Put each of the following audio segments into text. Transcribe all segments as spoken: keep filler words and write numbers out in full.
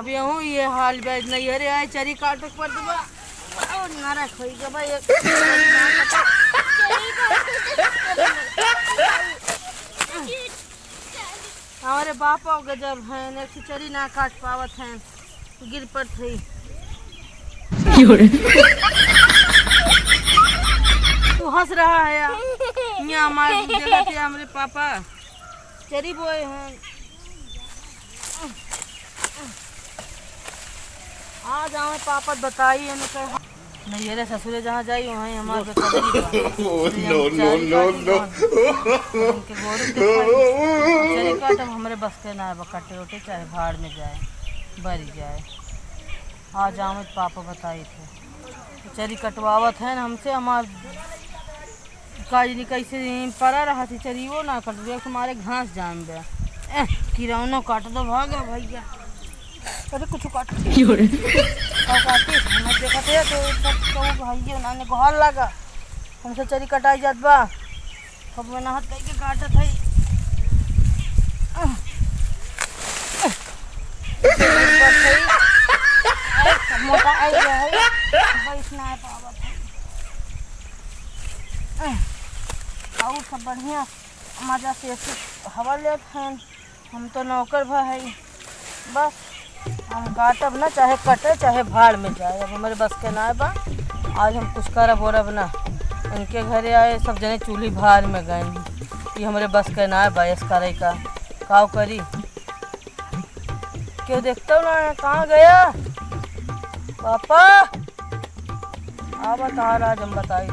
अब यहूँ ये हाल बा, नैहरे आए चरी काटे के पड़त बा। और नारा खोई के बा एक। हमारे बापा गजब हैं, एक ठो चरी ना काट पावत हैं, गिर पड़त है। तू हँस रहा है या? यहाँ हमारे देखत है हमरे पापा चरी बोए हैं। आ जावे पापा बताई, हमें कहे, नैहरे ससुरे जहाँ जाई, वहीं हमार बेकदरी बा। Oh, no, no, no, no। उनके गोरू के खाई। चरी काटब हमरे बस के ना बा, कटे उटे चाहे भाड़ में जाए, बरी जाए। आ जावे तो पापा बताई थे। चरी कटवावत है ना हमसे, हमार काजनी कैसे परा रहा थी, चरियो ना कट दे, तुम्हारे घास जाम बे। एह, किरौनो काट दो, भागा भैया। अरे कुछ काट। क्यों रे? का काटी? हम देखत है तो सब तो भाइयों नाने गोहार लगा। हमसे चरी कटाई जात बा। सब मेहनत करके काटत है। मोटा आई गया है, बैठ ना पावत है। और सब बढ़िया मजा से ऐसे हवा लेत हैं। हम तो नौकर भा है, बस हम काटब ना, चाहे कटे चाहे भाड़ में जाए, अब हमरे बस के ना बा। आज हम कुछ करब ओरब ना। इनके घरे आए सब जने चूल्ही भाड़ में गए, ये हमरे बस के ना बा, ऐस करे का काव करी। क्यों देखता हूँ ना, कहाँ गया पापा? आवा तार आज हम बताई थे।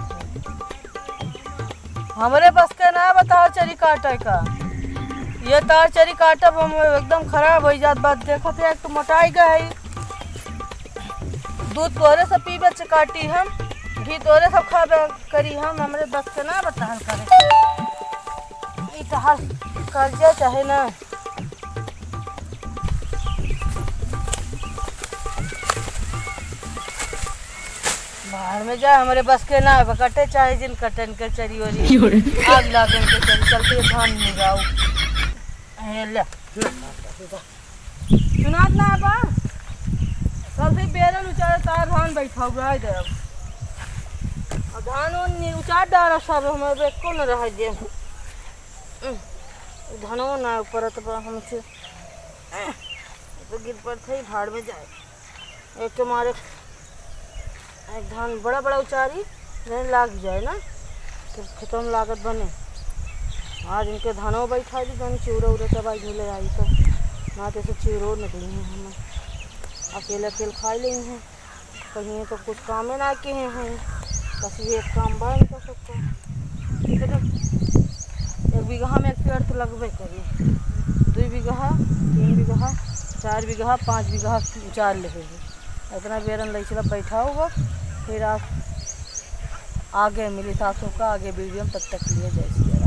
हमरे बस के ना बा तार चरी काटे का। ये तार चरी काटब हम एकदम खराब हो जात बा। देखत है एक तो मोटाई गई। दूध तोरे से पीबे च काटी हम, घी तोरे सब खाबे करी हम। हमरे बस के ना बा तार करे। ई तो हर कर जा चाहे ना। भाड़ में जा, हमरे बस के ना बा, कटे चाहे जिन कटन के चरी वरी। क्यों रे? आग लागन के चरी, चलते धान में जाओ। ए, ले। सुनात ना बा? कल से बेरन उचारे तार धान बैठा हुआ है इधर। और धान उन नि-, उचार डारा सब, हमारे एको न रह जे। धनो ना परत बा हमसे। तो गिर पड़त है, भाड़ में जाए। एक तो मारे एक धान बड़ा बड़ा उचारी, जौन लाग जाए ना, तो खेतों में लागत बने। आज इनके धानो बैठा दी, जौन चिउरा उरा चबाई झूले आई तो, ना तो ऐसे चिउरो निकली हैं हम। अकेले अकेले खाई लेई हैं, कहीं तो कुछ कामे ना किए हैं, बस ये एक काम बा इनका सबका। ठीक है, एक बीघा में एक पेड़ तो लगबे करी, दुई बीघा, तीन बीघा, चार बीघा, पाँच बीघा उचार लेहे हैं। इतना बेरन लई चला बैठा हुआ, फिर आप आगे मिली सासू का, आगे वीडियो में, तब तक के लिए जय श्री राम।